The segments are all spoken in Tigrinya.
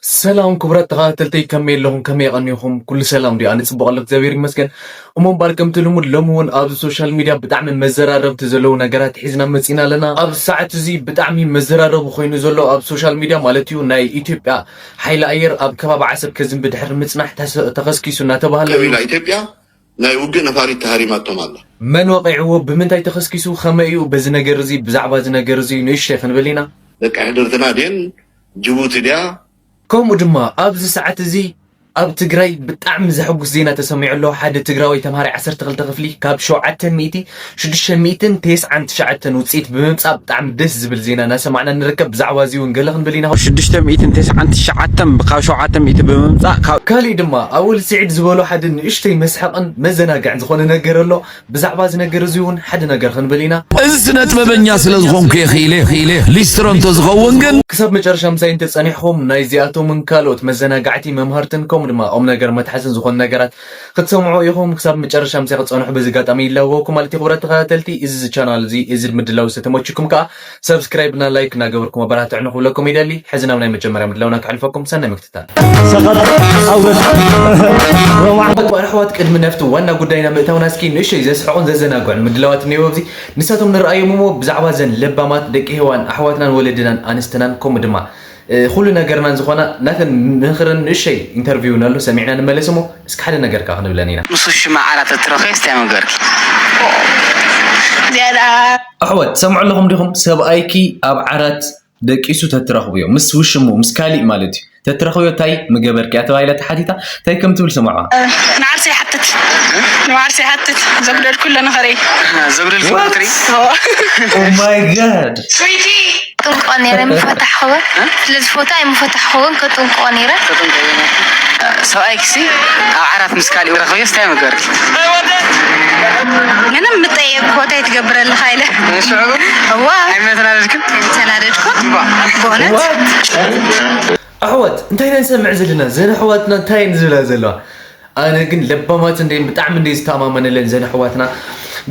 ሰላም ክቡራት ተኸታተልተይ፣ ከመይ ኣለኹም? ከመይ ቀኒኹም? ኩሉ ሰላም ድዩ? ኣነ ጽቡቕ ኣለኹ፣ እግዚኣብሔር ይመስገን። እሞ እምበኣር ከምቲ ልሙድ ሎሚ እውን ኣብዚ ሶሻል ሚድያ ብጣዕሚ መዘራረብቲ ዘለዉ ነገራት ሒዝና መጺና ኣለና። ኣብዚ ሰዓት እዚ ብጣዕሚ መዘራረቢ ኮይኑ ዘሎ ኣብ ሶሻል ሚድያ ማለት እዩ፣ ናይ ኢትዮጵያ ሓይሊ ኣየር ኣብ ከባቢ ዓሰብ ከዝንቢ ድሕሪ ምጽናሕ ተስ-፣ ተኸስኪሱ እናተባህለ እዩ። ቀቢላ ኢትዮጵያ ናይ ውግእ ነፋሪት ተሃሪማቶም ኣላ። መን ወቒዕዎ? ብምንታይ ተኸስኪሱ? ከመይ እዩ? በዚ ነገር እዚ፣ ብዛዕባ እዚ ነገር እዚ ንእሽተይ ክንብል ኢና። ደቂ ሕድርትና ድየን? ጅቡቲ ድያ? ከምኡ ድማ ኣብዚ ሰዓት እዚ ኣብ ትግራይ ብጣዕሚ ዘሐጉስ ዜና ተሰሚዑ ኣሎ። ሓደ ትግራዋይ ተምሃራይ ዓሰርተ ክልተ ክፍሊ ካብ ሸውዓተ ሚእቲ ሽዱሽተ ሚእትን ተስዓን ትሽዓተን ውፅኢት ብምምፃእ ብጣዕሚ ደስ ዝብል ዜና እናሰማዕና ንርከብ። ብዛዕባ እዚ እውን ገለ ክንብል ኢና። ሽዱሽተ ሚእትን ተስዓን ትሽዓተን ካብ ሸውዓተ ሚእቲ ብምምፃእ ካብ ካሊእ ድማ ኣወል ስዒድ ዝበሎ ሓደ ንእሽተይ መስሓቕን መዘናግዕን ዝኾነ ነገር ኣሎ። ብዛዕባ እዚ ነገር እዚ እውን ሓደ ነገር ክንብል ኢና። እዚ ስነ ጥበበኛ ስለ ዝኾንኩ እየ ክኢለ፣ ክኢለ። ሊስትሮ እንተዝኸውን ግን። ክሳብ መጨረሻ ምሳይ እንተጸኒሕኹም ናይዚኣቶምን ካልኦት መዘናጋዕቲ፣ መምሃርትን ከምኡ ድማ ቁም ነገር መትሓዝን ዝኾኑ ነገራት ክትሰምዑ ኢኹም። ክሳብ መጨረሻ ምሳይ ክትጸንሑ በዚ ኣጋጣሚ ይላበወኩም ማለት እዩ። ክቡራት ተኸታተልቲ፣ እዚ ቻናል እዚ፣ እዚ ምድላው ዝተመችኩም ከኣ ሰብስክራይብ እና ላይክ እናገበርኩም ኣበራትዑ ንክብለኩም ይደሊ። ሕዚ ናብ ናይ መጀመርያ ምድላውና ከሕልፈኩም፣ ሰናይ ምክትታል። ሰቐጥ ኣውረድ። ሮማዕ። ኣሕዋት፣ ቅድሚ ናብቲ ዋና ጉዳይና ምእታውና፣ እስኪ ንእሽተይ ዘስሕቑን ዘዘናግዑን ምድላዋት እኒአው ኣብዚ። ንሳቶም ንርኣዮም እሞ፣ ብዛዕባ ዘን ለባማት ደቂ ሄዋን ኣሕዋትናን ወለድናን ኣንስትናን፣ ከምኡ ድማ፣ እ፣ ኩሉ ነገርናን ዝኾና ናተን ምኽርን ንእሽተይ ኢንተርቪውን ኣሎ፣ ሰሚዕና ንመለስ እሞ፣ እስኪ ሓደ ነገር ከኣ ክንብለን ኢና። ምስ ውሽማ ዓራት ተትረኺብስ እንታይ ምገርኪ? ዝያዳ ኣሕዋት፣ ትሰምዑ ኣለኹም ዲኹም? ሰብኣይኪ ኣብ ዓራት ደቂሱ ተትረኽብዮ፣ ምስ ውሽሙ፣ ምስ ካሊእ ማለት እዩ፣ ተትረኽብዮ እንታይ ምገበርኪ እያ ተባሂላ ተሓቲታ፣ እንታይ ከም ትብል ስምዑዋ። ንዓርሰ ይሓትት። ንዓርሰ ይሓትት። ዘጉደልኩ ኣሎ ንኸረይ። ዘጉደልኩ ኣሎ ንኸረይ። Oh my God። ስዊቲ። ጥንቆ ነይረ ምፈታሕኽወ። ስለ ዝፈቱ ኣይምፈታሕኽወን ከጥንቆ ነይረ። ሰብኣይክሲ ኣብ ዓራት ምስ ካሊእ ረኽብዮስ እንታይ ምገርኪ? ምንም ምጠየቅኩ እንታይ ትገብር ኣለኻ ኢለ። ንስዑ? እዋ። ኣይምተናደድክን? ኣይምተናደድኩን። እዋ። ብእውነት። ኣሕዋት እንታይ ኢና ንሰምዕ ዘለና? ዘን ኣሕዋትና እንታይ እየን ዝብላ ዘለዋ? ኣነ ግን ለባማት እንደ ብጣዕሚ እንደ ዝተኣማመነለን ዘን ኣሕዋትና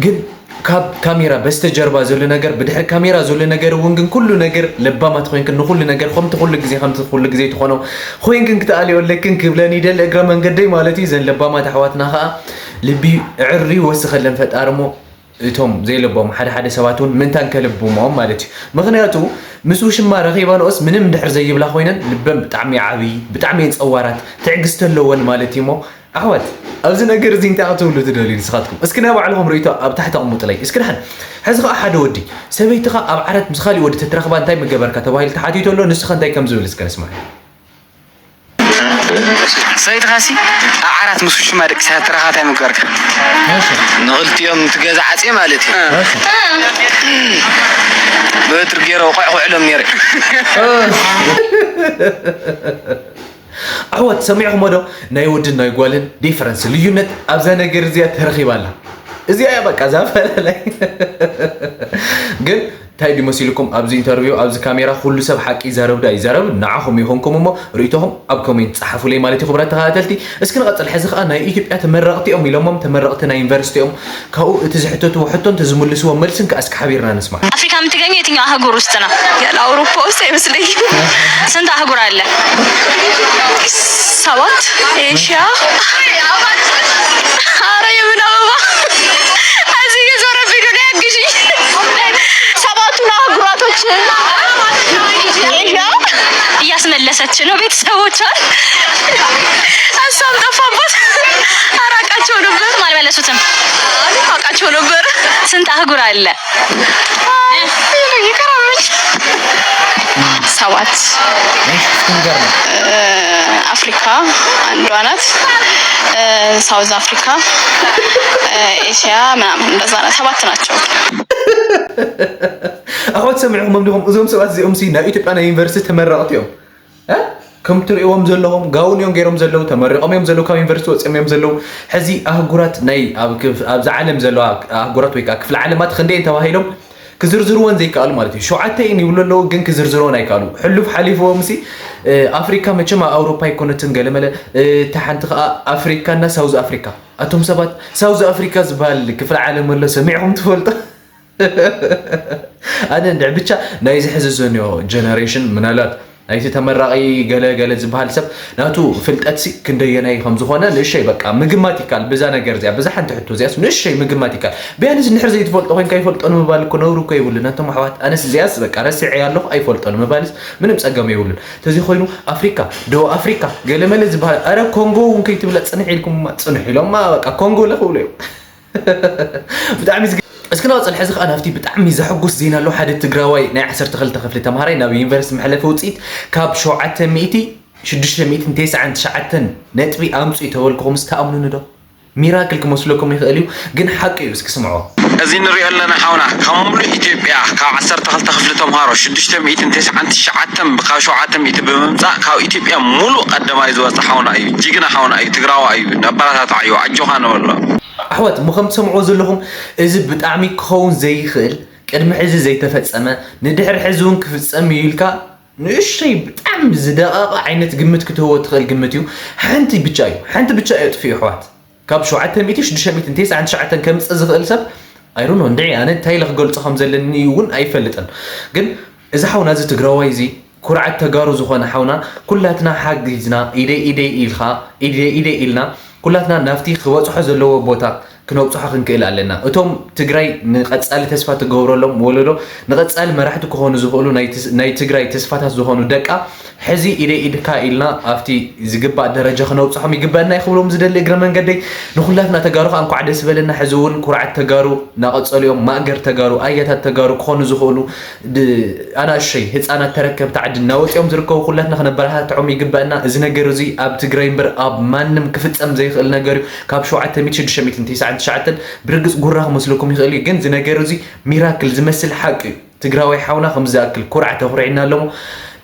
ግን ካብ ካሜራ በስተጀርባ ዘሎ ነገር፣ ብድሕሪ ካሜራ ዘሎ ነገር እውን ግን ኩሉ ነገር ለባማት ኮይንክን ንኩሉ ነገር ከምቲ ኩሉ ግዜ ከምቲ ኩሉ ግዜ ትኾኖ ኮይንክን ክትኣልዮ ኣለክን ክብለን ይደሊ እግረ መንገደይ ማለት እዩ። ዘን ለባማት ኣሕዋትና ከዓ ልቢ ዕሪ ይወስኸለን ፈጣሪ እሞ እቶም ዘይለቦም ሓደ ሓደ ሰባት እውን ምእንታን ከልብሞም ማለት እዩ። ምኽንያቱ ምስ ውሽማ ረኺባ ንኦስ ምንም እንድሕር ዘይብላ ኮይነን ልበን ብጣዕሚ ዓብዪ፣ ብጣዕሚ እየን ፀዋራት፣ ትዕግስቲ ኣለወን ማለት እዩ። እሞ ኣሕዋት ኣብዚ ነገር እዚ እንታይ ክትብሉ ትደልዩ ንስኻትኩም? እስኪ ናይ ባዕልኹም ርእይቶ ኣብ ታሕቲ ኣቕምጡለይ። እስኪ ደሓን ሕዚ ኸዓ ሓደ ወዲ ሰበይትኻ ኣብ ዓራት ምስ ካሊእ ወዲ ተትረኽባ እንታይ ምገበርካ ተባሂሉ ተሓቲቱ ኣሎ። ንስኸ እንታይ ከም ዝብል እስከ ንስማዕ። ሰበይትኻሲ ኣብ ዓራት ምስ ውሽማ ደቂሳ ተረኻ እንታይ ምገበርካ? ንኽልቲኦም እቲ ገዛ ዓፅየ ማለት እዩ። በትሪ ገይረ ቆዕ ክውዕሎም ነይረ። ኣሕዋት ሰሚዕኹሞ ዶ? ናይ ወድን ናይ ጓልን ዲፈረንስ ልዩነት ኣብዛ ነገር እዚኣ ተረኺባ ኣላ። እዚኣ እያ በቃ እዛ ኣፈላላይ። ግን እንታይ ድዩ መሲልኩም ኣብዚ ኢንተርቪው ኣብዚ ካሜራ ኩሉ ሰብ ሓቂ ይዛረብ ዶ ኣይዛረብ ንዓኹም ይኹንኩም እሞ ርእይቶኹም ኣብ ኮሜንት ጸሓፉለይ ማለት እዩ። ክቡራት ተኸታተልቲ እስኪ ንቐጽል። ሕዚ ከኣ ናይ ኢትዮጵያ ተመረቕቲ እዮም ኢሎሞም ተመረቕቲ ናይ ዩኒቨርሲቲ እዮም። ካብኡ እቲ ዝሕተትዎ ሕቶን እቲ ዝምልስዎ መልስን ከኣ እስኪ ሓቢርና ንስማዕ። አፍሪካ የምትገኘው የትኛው አህጉር ውስጥ ነው? ያለ አውሮፓ ውስጥ አይመስለኝም። ስንት አህጉር አለ? ሰባት። ኤሽያ። ኧረ የምን አበባ እዚህ እየዞረብኝ ነው። ነይ አግዥኝ። ሰባቱን አህጉራቶች ኤሽያ። እያስመለሰች ነው ቤተሰቦቿን። እሷም ጠፋባት። ኧረ አውቃቸው ነበር። አልመለሱትም። አውቃቸው ነበር። ስንት አህጉር አለ? ሰባት። አፍሪካ አንዷ ናት። ሳውዝ አፍሪካ፣ ኤሽያ ምናምን እንደዛ ናት። ሰባት ናቸው። ኣሕዋት ሰሚዕኹሞም ዲኹም? እዞም ሰባት እዚኦም ሲ ናይ ኢትዮጵያ ናይ ዩኒቨርሲቲ ተመረቕቲ እዮም። እ? ከም ትርእይዎም ዘለኹም ጋውን እዮም ገይሮም ዘለዉ፣ ተመሪቖም እዮም ዘለዉ፣ ካብ ዩኒቨርሲቲ ወፂኦም እዮም ዘለዉ። ሕዚ ኣህጉራት ናይ ኣብ ክፍ-፣ ኣብዛ ዓለም ዘለዋ ኣህጉራት ወይ ከዓ ክፍለ ዓለማት ክንደየን ተባሂሎም ክዝርዝርወን ዘይከኣሉ ማለት እዩ። ሸውዓተ እየን ይብሉ ኣለዉ፣ ግን ክዝርዝርወን ኣይከኣሉ። ሕሉፍ ሓሊፍዎም ሲ፣ እ፣ ኣፍሪካ መቸም ኣብ ኣውሮፓ ኣይኮነትን ገለመለ፣ እ፣ እታ ሓንቲ ከዓ ኣፍሪካ እና ሳውዝ ኣፍሪካ። ኣቶም ሰባት ሳውዝ ኣፍሪካ ዝበሃል ክፍለ ዓለም ኣሎ ሰሚዕኹም ትፈልጡ? ኣነ እንድዒ ብቻ ናይዚ ሕዚ ዘንዮ ጀነሬሽን ምናልባት ናይቲ ተመራቒ ገለ ገለ ዝበሃል ሰብ ናቱ ፍልጠትሲ ክንደየናይ ከም ዝኾነ ንእሸይ በቃ ምግማት ይካል። ብዛ ነገር እዚኣ፣ ብዛ ሓንቲ ሕቶ እዚኣስ ንእሸይ ምግማት ይካል። ቢያንስ እንድሕር ዘይትፈልጦ ኮይንካ ይፈልጦ ንምባል እኮ ነውሪ እኮ የብሉን። ኣንቶም ኣሕዋት፣ ኣነስ እዚኣስ በቃ ረሲዐያ ኣለኹ ኣይፈልጦ ንምባልስ ምንም ጸገም የብሉን። ተዘይኮይኑ ኣፍሪካ፣ ደቡብ ኣፍሪካ፣ ገለመለ ዝበሃል፣ ኣረ ኮንጎ እውን ከይትብላ ጽንሕ ኢልኩምማ፣ ጽንሕ ኢሎማ በቃ ኮንጎ ለኽብሉ እዮም። ብጣዕሚ ዝገ-፣ እስኪ ንቐጽል። ሕዚ ከኣ ናብቲ ብጣዕሚ ዘሐጉስ ዜና ኣሎ። ሓደ ትግራዋይ ናይ ዓሰርተ ክልተ ክፍሊ ተምሃራይ ናብ ዩኒቨርሲቲ መሕለፊ ውፅኢት ካብ ሸውዓተ ሚእቲ ሽዱሽተ ሚእትን ተስዓን ትሽዓተን ነጥቢ ኣምፅኡ ተበልኩኹም፣ ዝተኣምኑኒ ዶ? ሚራክል ክመስለኩም ይኽእል እዩ፣ ግን ሓቂ እዩ። እስኪ ስምዖ። እዚ ንሪኦ ኣለና ሓውና፣ ካብ ሙሉእ ኢትዮጵያ ካብ ዓሰርተ ክልተ ክፍሊ ተምሃሮ ሽዱሽተ ሚእትን ተስዓን ትሽዓተን ካብ ሸውዓተ ሚእቲ ብምምፃእ ካብ ኢትዮጵያ ሙሉእ ቀዳማይ ዝወፀ ሓውና እዩ። ጅግና ሓውና እዩ። ትግራዋ እዩ። ነባራታትዓዮ። ኣጆኻ ንበሎ። ኣሕዋት፣ እሞ ከም ትሰምዕዎ ዘለኹም፣ እዚ ብጣዕሚ ክኸውን ዘይኽእል፣ ቅድሚ ሕዚ ዘይተፈጸመ፣ ንድሕሪ ሕዚ እውን ክፍጸም እዩ ኢልካ ንእሽተይ ብጣዕሚ ዝደቐቐ ዓይነት ግምት ክትህቦ ትኽእል ግምት እዩ። ሓንቲ ብቻ እዩ፣ ሓንቲ ብቻ እዩ ኣጥፊኡ ኣሕዋት። ካብ ሸውዓተ ሚእቲ ሽዱሽተ ሚእትን ተስዓን ትሽዓተን ከምጽእ ዝኽእል ሰብ፣ I don't know፣ እንድዒ ኣነ እንታይ ኢለ ክገልጾ ከም ዘለኒ እውን ኣይፈልጥን። ግን እዚ ሓውና እዚ ትግራዋይ እዚ ኩርዓት ተጋሩ ዝኾነ ሓውና፣ ኩላትና ሓጊዝና፣ ኢደይ ኢደይ ኢልካ፣ ኢደይ ኢደይ ኢልና፣ ኩላትና ናብቲ ክበጽሖ ዘለዎ ቦታ ክነብጽሖ ክንክእል ኣለና። እቶም ትግራይ ንቐጻሊ ተስፋ ትገብረሎም ወለዶ፣ ንቐጻሊ መራሕቲ ክኾኑ ዝኽእሉ ናይ ትስ-፣ ናይ ትግራይ ተስፋታት ዝኾኑ ደቃ፣ ሕዚ ኢደይ ኢድካ ኢልና ኣብቲ ዝግባእ ደረጃ ክነብጽሖም ይግበአና እዩ ክብሎም ዝደሊ እግረ መንገደይ። ንኹላትና ተጋሩ ከኣ እንኳዕ ደስ በለና። ሕዚ እውን ኩርዓት ተጋሩ እናቐጸሉ እዮም። ማእገር ተጋሩ፣ ኣያታት ተጋሩ ክኾኑ ዝኽእሉ ድ-፣ ኣናእሸይ ህፃናት ተረከብቲ ዓዲ እናወፂኦም ዝርከቡ ኩላትና ክነበረታትዖም ይግበአና። እዚ ነገር እዚ ኣብ ትግራይ እምበር ኣብ ማንም ክፍፀም ዘይኽእል ነገር እዩ። ካብ ሸውዓተ ሚእቲ ሽዱሽተ ሚእትን ተስዓን ትሽዓተን ብርግፅ ጉራ ክመስለኩም ይኽእል እዩ፣ ግን እዚ ነገር እዚ ሚራክል ዝመስል ሓቂ እዩ። ትግራዋይ ሓውና ከምዚ ዝኣክል ኩርዓት ኣኹሪዕና ኣሎ እሞ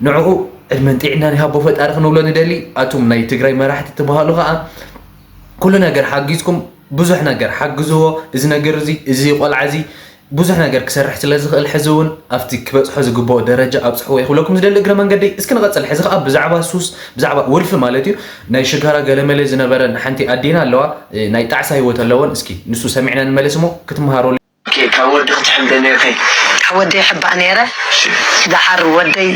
ንዕኡ ዕድመን ጥዕናን ይሃቦ ፈጣሪ ክንብሎ ንደሊ። ኣቱም ናይ ትግራይ መራሕቲ ትበሃሉ ከዓ ኩሉ ነገር ሓጊዝኩም፣ ብዙሕ ነገር ሓግዝዎ። እዚ ነገር እዚ፣ እዚ ቆልዓ እዚ ብዙሕ ነገር ክሰርሕ ስለ ዝኽእል፣ ሕዚ እውን ኣብቲ ክበጽሖ ዝግብኦ ደረጃ ኣብጽሕዎ ይኽብለኩም ዝደሊ እግረ መንገደይ። እስኪ ንቐጽል። ሕዚ ከኣ ብዛዕባ ሱስ፣ ብዛዕባ ወልፊ ማለት እዩ፣ ናይ ሽጋራ ገለመለ ዝነበረ ሓንቲ ኣዴና ኣለዋ፣ እ፣ ናይ ጣዕሳ ህይወት ኣለወን። እስኪ ንሱ ሰሚዕና ንመለስ እሞ ክትመሃረሉ። ኦኬ፣ ካብ ወዲ ክትሕምቢ ነይርኪ? ካብ ወደይ ይሕባእ ነይረ። እሺ። ደሓር ወደይ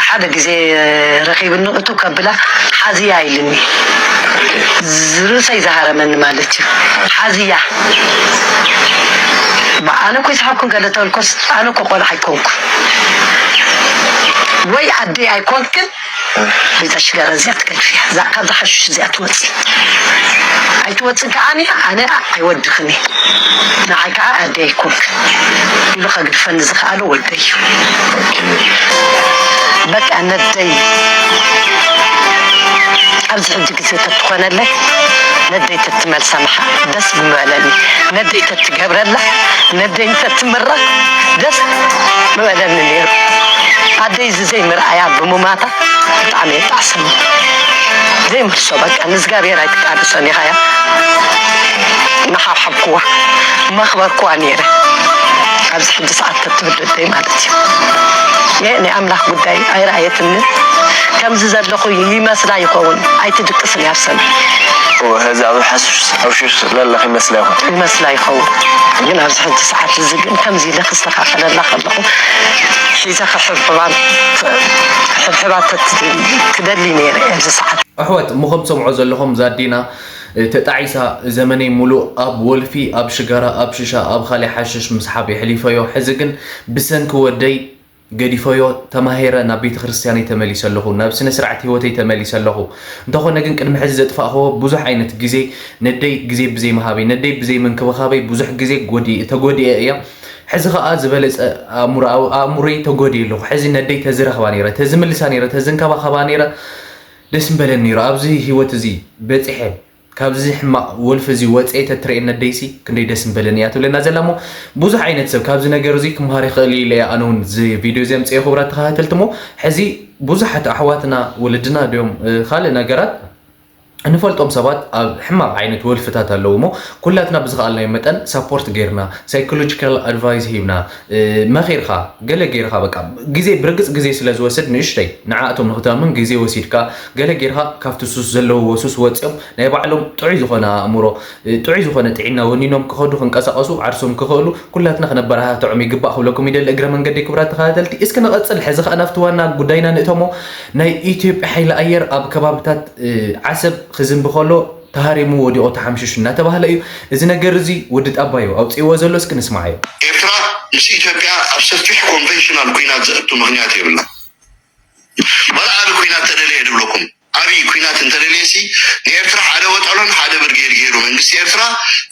ሓደ ግዜ ረኺብኒ፣ እቱ ከብላ ሓዝያ ኢልኒ። ኦኬ። ርእሰይ ዝሃረመኒ ማለት እዩ። ሓዝያ። ኣነ እኮ ይስሓብኩን ገለ ተልኮስ፣ ኣነ እኮ ቆልዓ ኣይኮንኩ። ወይ ኣደይ ኣይኮንክን፣ ወይ እዛ ሽጋራ እዚኣ ትገድፍያ፣ እዛ ካብዛ ሓሽሽ እዚኣ ትወፂ። ኣይትወፅን ከዓኒ ኣነ ኣይወድኽን እየ። ንዓይ ከዓ ኣደይ ኣይኮንክን ኢሉ ከግድፈኒ ዝኸኣለ ወደይ እዩ። በቃ ነደይ ኣብዚ ሕጂ ግዜ ተትኾነለይ፣ ነደይ ተትመልሳ ምሓ ደስ ምበለኒ። ነደይ ተትገብረላ፣ ነደይ ተትምራ ደስ ምበለኒ ነይሩ። ኣደይ እዚ ዘይምርኣያ ብምማታ ብጣዕሚ እየ ጣዕሰኒ። ዘይምልሶ በቃ ንእግዚኣብሔር ኣይትቃልሶን ኢኻያ። እናሓብሓብኩዋ መኽበርኩዋ ነይረ። ኣብዚ ሕጂ ሰዓት ተትህሉ ኣደይ ማለት እዩ። ይሄ ናይ ኣምላኽ ጉዳይ ኣይረኣየትንን። ከምዚ ዘለኹ ይመስላ ይኸውን። ኣይትድቅስን እያ ኣብ ሰማይ። እወ፣ ሕዚ ኣብ ሓሽሽ፣ ኣብ ሽሽ ለለኺ ይመስላ ይኸውን። ይመስላ ይኸውን። ግን ኣብዚ ሕጂ ሰዓት እዚ ግን ከምዚ ኢለ ክስተኻኸለላ ከለኹ ሒዘ ክሕብሕባን፣ ክሕብሕባ ተት-፣ ክደሊ ነይረ ኣብዚ ሰዓት። ኣሕዋት፣ እሞ ከም ትሰምዖ ዘለኹም እዛ ኣዴና፣ እ፣ ተጣዒሳ ዘመነይ ሙሉእ ኣብ ወልፊ፣ ኣብ ሽጋራ፣ ኣብ ሽሻ፣ ኣብ ካልእ ሓሽሽ ምስሓብ የሕሊፈዮ። ሕዚ ግን ብሰንኪ ወደይ ገዲፈዮ፣ ተማሂረ ናብ ቤተ ክርስቲያነይ ተመሊሰ ኣለኹ፣ ናብ ስነ ስርዓት ህይወተይ ተመሊሰ ኣለኹ። እንተኾነ ግን ቅድሚ ሕዚ ዘጥፋእኽዎ ብዙሕ ዓይነት ግዜ፣ ነደይ ግዜ ብዘይ ምሃበይ፣ ነደይ ብዘይ ምንክብኻበይ ብዙሕ ግዜ ጎዲ-፣ ተጎዲኤ እየ። ሕዚ ኸኣ ዝበለጸ ኣእምሮኣዊ-፣ ኣእምሮይ ተጎዲኤ ኣለኹ። ሕዚ ነደይ ተዝረኽባ ነይረ፣ ተዝምልሳ ነይረ፣ ተዝንከባኸባ ነይረ፣ ደስ ምበለኒ ነይሩ። ኣብዚ ህይወት እዚ በጺሐ፣ ካብዚ ሕማቕ ወልፊ እዚ ወጽኤ ተትርእየኒ ኣደይሲ ክንደይ ደስ ምበለኒ እያ ትብለና ዘላ። እሞ ብዙሕ ዓይነት ሰብ ካብዚ ነገር እዚ ክመሃር ይኽእል እዩ ኢለ እየ ኣነ እውን እዚ ቪድዮ እዚ ኣምጽኤ። ክቡራት ተኸታተልቲ፣ እሞ ሕዚ ብዙሓት ኣሕዋትና ወለድና ድዮም፣ እ፣ ካልእ ነገራት እንፈልጦም ሰባት ኣብ ሕማቕ ዓይነት ወልፍታት ኣለዉ እሞ፣ ኩላትና ብዝኸኣልናዮ መጠን ሳፖርት ጌርና፣ ሳይኮሎጂካል ኣድቫይስ ሂብና፣ መኺርካ፣ ገለ ጌርካ፣ በቃ፣ ግዜ፣ ብርግጽ ግዜ ስለ ዝወስድ፣ ንእሽተይ ንዓኣቶም ንኽተምን ግዜ ወሲድካ፣ ገለ ጌርካ፣ ካብቲ ሱስ ዘለውዎ ሱስ ወጺኦም ናይ ባዕሎም ጥዑይ ዝኾነ ኣእምሮ፣ ጥዑይ ዝኾነ ጥዒና ወኒኖም ክኸዱ፣ ክንቀሳቐሱ፣ ዓርሶም ክኽእሉ ኩላትና ክነበረታትዖም ይግባእ ክብለኩም ይደሊ። እግረ መንገዲ ክቡራት ተኸታተልቲ፣ እስኪ ንቐጽል። ሕዚ ኸኣ ናብቲ ዋና ጉዳይና ንእተሞ። ናይ ኢትዮጵያ ሓይሊ ኣየር ኣብ ከባብታት ዓሰብ ክዝንቢ ከሎ ተሃሪሙ ወዲቑ ተሓምሽሹ እናተባህለ እዩ። እዚ ነገር እዚ ወዲ ጣባዩ ኣውፅእዎ ዘሎ፣ እስኪ ንስማዓዮ። ኤርትራ ምስ ኢትዮጵያ ኣብ ሰፊሕ ኮንቨንሽናል ኩናት ዘእቱ ምኽንያት የብላ። ዋላ ዓቢ ኩናት ተደለየ ድብለኩም፣ ዓቢ ኩናት እንተደለየሲ ንኤርትራ ሓደ ወጠሎን ሓደ ብርጌድ ገይሩ መንግስቲ ኤርትራ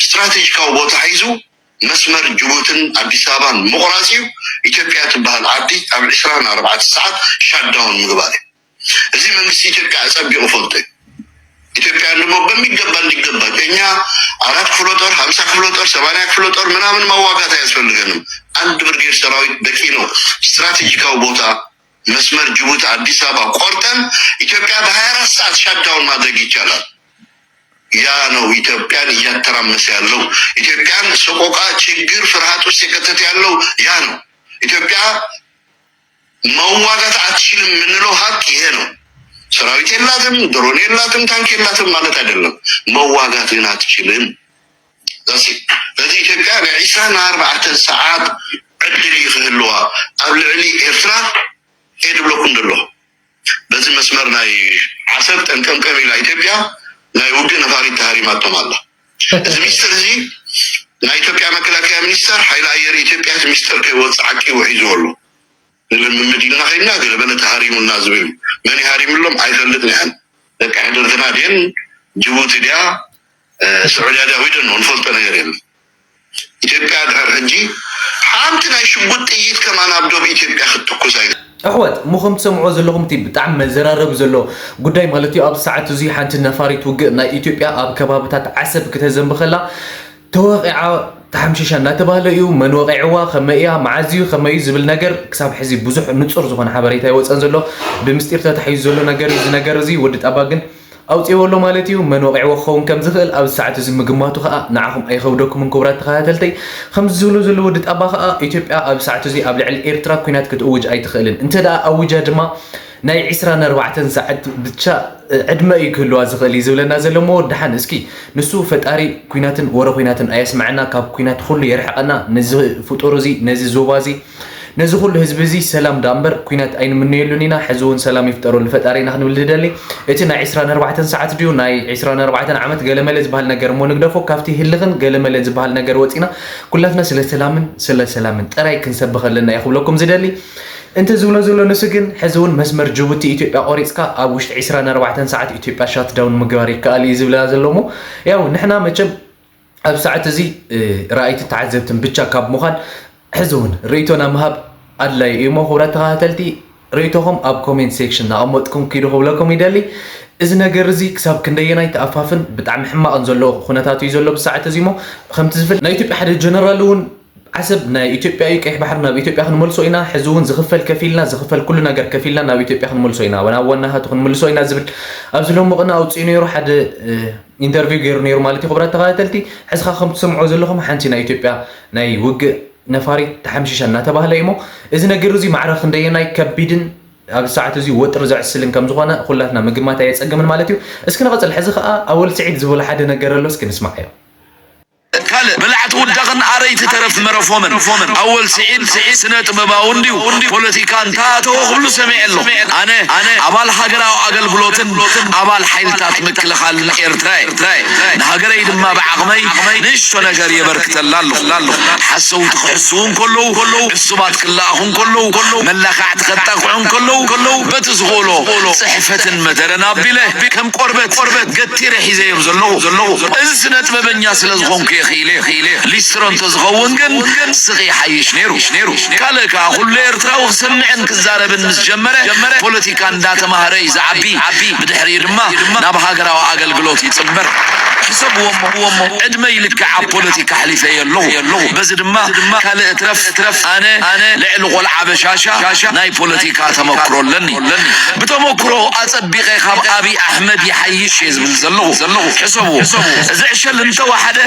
ስትራቴጂካዊ ቦታ ሒዙ መስመር ጅቡትን ኣዲስ ኣበባን ምቑራፅ እዩ። ኢትዮጵያ ትበሃል ዓዲ ኣብ ዕስራን ኣርባዕተን ሰዓት ሻትዳውን ምግባር እዩ። እዚ መንግስቲ ኢትዮጵያ ኣጸቢቑ ፈልጦ እዩ። ኢትዮጵያ ድማ በሚገባ እንዲገባ እኛ አራት ክፍለ ጦር፣ ሀምሳ ክፍለ ጦር፣ ሰማንያ ክፍለ ጦር ምናምን ማዋጋት አያስፈልገንም። አንድ ብርጌድ ሰራዊት በቂ ነው። ስትራቴጂካዊ ቦታ መስመር ጅቡቲ አዲስ አበባ ቆርጠን ኢትዮጵያ በሀያ አራት ሰዓት ሻትዳውን ማድረግ ይቻላል። ያ ነው ኢትዮጵያን እያተራመሰ ያለው። ኢትዮጵያን ሰቆቃ፣ ችግር፣ ፍርሃት ውስጥ የከተተ ያለው ያ ነው። ኢትዮጵያ መዋጋት አትችልም የምንለው ሀቅ ይሄ ነው። ሰራዊት የላትም፣ ድሮን የላትም፣ ታንክ የላትም ማለት አይደለም። መዋጋት ግን አትችልም። ዛሲ በዚ ኢትዮጵያ ናይ ዕስራን ኣርባዕተን ሰዓት ዕድል እዩ ክህልዋ ኣብ ልዕሊ ኤርትራ እየ ድብለኩም ዘሎ። በዚ መስመር ናይ ዓሰብ ጠንቀምቀም ኢላ ኢትዮጵያ ናይ ውግእ ነፋሪት ተሃሪማቶም ኣላ። እዚ ሚስጥር እዚ ናይ ኢትዮጵያ መከላከያ ሚኒስተር፣ ሓይሊ ኣየር ኢትዮጵያ እቲ ሚስጥር ከይወፅእ ዓቂቡ ሒዝዎ ኣሎ። ንልምምድ ኢልና ከይድና ገለ በለ ተሃሪሙና ዝብል እዩ። መን ይሃሪምሎም ኣይፈልጥን እያን። ደቂ ሕድርትና ድየን ጅቡቲ ድያ፣ እ፣ ስዑድያ ድያ፣ we don't know፣ ንፈልጦ ነገር የለን። ኢትዮጵያ ድሕር ሕጂ ሓንቲ ናይ ሽጉጥ ጥይት ከማን ኣብ ዶብ ኢትዮጵያ ክትትኩስ ኣይ ኣሕዋት፣ እሞ ከም ትሰምዕዎ ዘለኹም እቲ ብጣዕሚ መዘራረቢ ዘሎ ጉዳይ ማለት እዩ። ኣብዚ ሰዓት እዚ ሓንቲ ነፋሪት ውግእ ናይ ኢትዮጵያ ኣብ ከባብታት ዓሰብ ክተዘንቢ ከላ ተወቒዓ ተሓምሺሻ እናተባህለ እዩ። መን ወቒዕዋ፣ ከመይ እያ፣ መዓዝ እዩ፣ ከመይ እዩ ዝብል ነገር ክሳብ ሕዚ ብዙሕ ንጹር ዝኾነ ሓበሬታ ኣይወጸን ዘሎ። ብምስጢር ተታሒዙ ዘሎ ነገር እዩ። እዚ ነገር እዚ ወዲ ጣባ ግን ኣውጺእዎ ኣሎ ማለት እዩ። መን ወቒዕዎ ክኸውን ከም ዝኽእል ኣብዚ ሰዓት እዚ ምግማቱ ከኣ ንዓኹም ኣይኸብደኩምን ክቡራት ተኸታተልተይ። ከምዚ ዝብሎ ዘሎ ወዲ ጣባ ከኣ ኢትዮጵያ ኣብዚ ሰዓት እዚ ኣብ ልዕሊ ኤርትራ ኲናት ክትእውጅ ኣይትኽእልን። እንተ ደኣ ኣዊጃ ድማ ናይ ዕስራን ኣርባዕተን ሰዓት ብቻ ዕድመ እዩ ክህልዋ ዝኽእል እዩ ዝብለና ዘሎ እሞ ደሓን እስኪ ንሱ ፈጣሪ ኲናትን ወረ ኲናትን ኣየስምዐና፣ ካብ ኲናት ኩሉ የርሕቐና፣ ነዚ ፍጡር እዚ፣ ነዚ ዞባ እዚ፣ ነዚ ኩሉ ህዝቢ እዚ ሰላም ደኣ እምበር ኲናት ኣይንምነየሉን ኢና። ሕዚ እውን ሰላም ይፍጠረሉ ፈጣሪና ክንብል ንደሊ። እቲ ናይ ዕስራን ኣርባዕተን ሰዓት ድዩ ናይ ዕስራን ኣርባዕተን ዓመት ገለመለ ዝበሃል ነገር እሞ ንግደፎ፣ ካብቲ ህልኽን ገለመለን ዝበሃል ነገር ወፂና ኩላትና ስለ ሰላምን ስለ ሰላምን ጥራይ ክንሰብኽ ኣለና እየ ክብለኩም ዝደሊ። እንተ ዝብሎ ዘሎ ንሱ ግን፣ ሕዚ እውን መስመር ጅቡቲ ኢትዮጵያ ቆሪፅካ ኣብ ውሽጢ ዕስራን ኣርባዕተን ሰዓት ኢትዮጵያ ሻትዳውን ምግባር ይከኣል እዩ ዝብለና ዘሎ እሞ፣ ያው ንሕና መቸም ኣብዚ ሰዓት እዚ፣ እ፣ ረኣይቲ ተዓዘብትን ብቻ ካብ ምዃን፣ ሕዚ እውን ርእይቶና ምሃብ ኣድላዪ እዩ እሞ፣ ክቡራት ተኸታተልቲ፣ ርእይቶኹም ኣብ ኮሜንት ሴክሽን እናቐመጥኩም ኪዱ ክብለኩም ይደሊ። እዚ ነገር እዚ ክሳብ ክንደየናይ ተኣፋፍን ብጣዕሚ ሕማቕን ዘሎ ኩነታት እዩ ዘሎ ብሰዓት እዚ እሞ፣ ከምቲ ዝፍል ናይ ኢትዮጵያ ሓደ ጀነራል እውን ዓሰብ ናይ ኢትዮጵያ እዩ፣ ቀይሕ ባሕሪ ናብ ኢትዮጵያ ክንመልሶ ኢና፣ ሕዚ እውን ዝኽፈል ከፊልና፣ ዝኽፈል ኩሉ ነገር ከፊልና ናብ ኢትዮጵያ ክንመልሶ ኢና፣ ናብ ዋናሃቱ ክንምልሶ ኢና ዝብል ኣብዚ ሎሚ ቅነ ኣውፅኡ ነይሩ፣ ሓደ፣ እ፣ ኢንተርቪው ገይሩ ነይሩ ማለት እዩ። ክቡራት ተኸታተልቲ፣ ሕዚ ኸዓ ከም ትሰምዕዎ ዘለኹም ሓንቲ ናይ ኢትዮጵያ ናይ ውግእ ነፋሪት ተሓምሺሻ እናተባህለ እዩ እሞ፣ እዚ ነገር እዚ ማዕረ ክንደየናይ ከቢድን ኣብ ሰዓት እዚ ወጥሪ ዘዕስልን ከም ዝኾነ ኩላትና ምግማት ኣየጸግምን ማለት እዩ። እስኪ ንቐጽል። ሕዚ ኸዓ ኣወል ስዒድ ዝበሎ ሓደ ነገር ኣሎ፣ እስኪ ንስማዓዮ። ካልእ በላዕቲ ውዳቕን ኣረይቲ ተረፍ መረፎምን ኣወል ስዒድ ስነ ጥበባዊ እንድዩ፣ ፖለቲካ እንተኣተወ ኩሉ ሰሚዐ ኣለኹ። ኣነ ኣባል ሃገራዊ ኣገልግሎትን ኣባል ሓይልታት ምክልኻልን ኤርትራ እየ። ንሃገረይ ድማ ብዓቕመይ ንእሽቶ ነገር የበርክተላ ኣለኹ። ሓሰውቲ ክሕስዉ እንከለዉ፣ ዕሱባት ክለኣኹ እንከለዉ፣ መላኻዕቲ ከጣቕዑ እንከለዉ፣ በቲ ዝኽእሎ ጽሕፈትን መደረን ኣቢለ ከም ቆርበት ገቲረ ሒዘዮም ዘለኹ። እዚ ስነ ጥበበኛ ስለ ዝኾንኩ እየ ክኢለ። ሊስትሮ እንተዝኸውን ግን ስቕ ይሓይሽ ነይሩ። ካልእ ከኣ ኩሉ ኤርትራዊ ክሰምዕን ክዛረብን ምስ ጀመረ ፖለቲካ እንዳተማህረ እዩ ዝዓቢ። ብድሕሪኡ ድማ ናብ ሃገራዊ ኣገልግሎት ይጽንበር። ሕሰብዎ እሞ፣ ዕድመይ ልክዕ ኣብ ፖለቲካ ኣሕሊፈዮ ኣለኹ። በዚ ድማ ካልእ እትረፍ፣ እትረፍ ኣነ፣ ኣነ ልዕሊ ቆልዓ በሻሻ ናይ ፖለቲካ ተመክሮ ኣለኒ። ብተመክሮ ኣጸቢቐ ካብ ኣብይ ኣሕመድ ይሓይሽ እየ ዝብል ዘለኹ። ሕሰብዎ፣ እዚ ዕሸል እንተወሓደ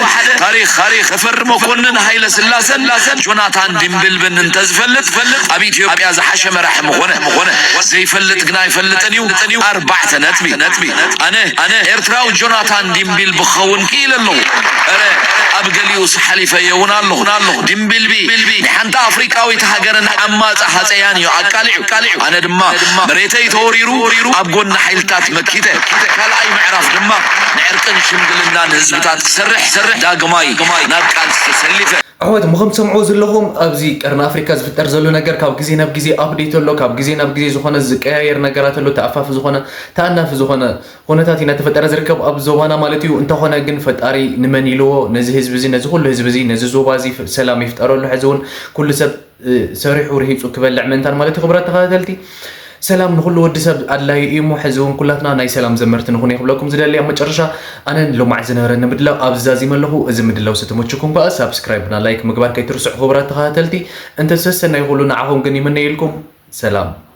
ታሪኽ፣ ታሪኽ ተፈሪ መኮንን፣ ሃይለ ስላሰን ጆናታን ድምብልብን እንተዝፈልጥ ኣብ ኢትዮጵያ ዝሓሸ መራሒ ምኾነ። ዘይፈልጥ ግን ኣይፈልጥን እዩ። ኣርባዕተ ነጥቢ። ኣነ፣ ኣነ ኤርትራዊ ጆናታን ድምቢልቢ ክኸውን ክኢለ ኣለኹ። እረ ኣብ ገሊኡስ ሓሊፈዮ እውን ኣለኹ። ድምቢልቢ ናይ ሓንቲ ኣፍሪቃዊት ሃገርን ዓማጺ ሃጸያን እዩ ኣቃሊዑ። ኣነ ድማ መሬተይ ተወሪሩ ኣብ ጎኒ ሓይልታት መኪተ። ካልኣይ ምዕራፍ ድማ ንዕርቅን ሽምግልናን ህዝብታት ክሰርሕ ዳግማይ ናብ ቃልሲ ተሰሊፈ። ኣሕዋት፣ ምኸም ትሰምዕዎ ዘለኹም ኣብዚ ቀርኒ ኣፍሪካ ዝፍጠር ዘሎ ነገር ካብ ግዜ ናብ ግዜ ኣፕዴት ኣሎ። ካብ ግዜ ናብ ግዜ ዝኾነ ዝቀያየር ነገራት ኣሎ። ተኣፋፊ ዝኾነ፣ ተኣናፊ ዝኾነ ኩነታት እዩ እናተፈጠረ ዝርከብ ኣብ ዞባና ማለት እዩ። እንተኾነ ግን ፈጣሪ ንመን ኢልዎ ነዚ ህዝቢ እዚ፣ ነዚ ኩሉ ህዝቢ እዚ፣ ነዚ ዞባ እዚ ሰላም ይፍጠረሉ። ሕዚ እውን ኩሉ ሰብ እ፣ ሰሪሑ ርሂፁ ክበልዕ ምእንታን ማለት እዩ። ክቡራት ተኸታተልቲ፣ ሰላም ንኹሉ ወዲ ሰብ ኣድላዩ እዩ እሞ፣ ሕዚ እውን ኩላትና ናይ ሰላም ዘመርቲ ንኹን እየ ክብለኩም ዝደሊ። ኣብ መጨረሻ ኣነን ሎማዕ ዝነበረኒ ምድላው ኣብዚ ዛዚመ ኣለኹ። እዚ ምድላው ዝተመችኩም ከኣ ሳብስክራይብ እና ላይክ ምግባር ከይትርስዑ ክቡራት ተኸታተልቲ። እንተ ሰሰናይ ኩሉ ንዓኹም ግን ይምነየልኩም። ሰላም።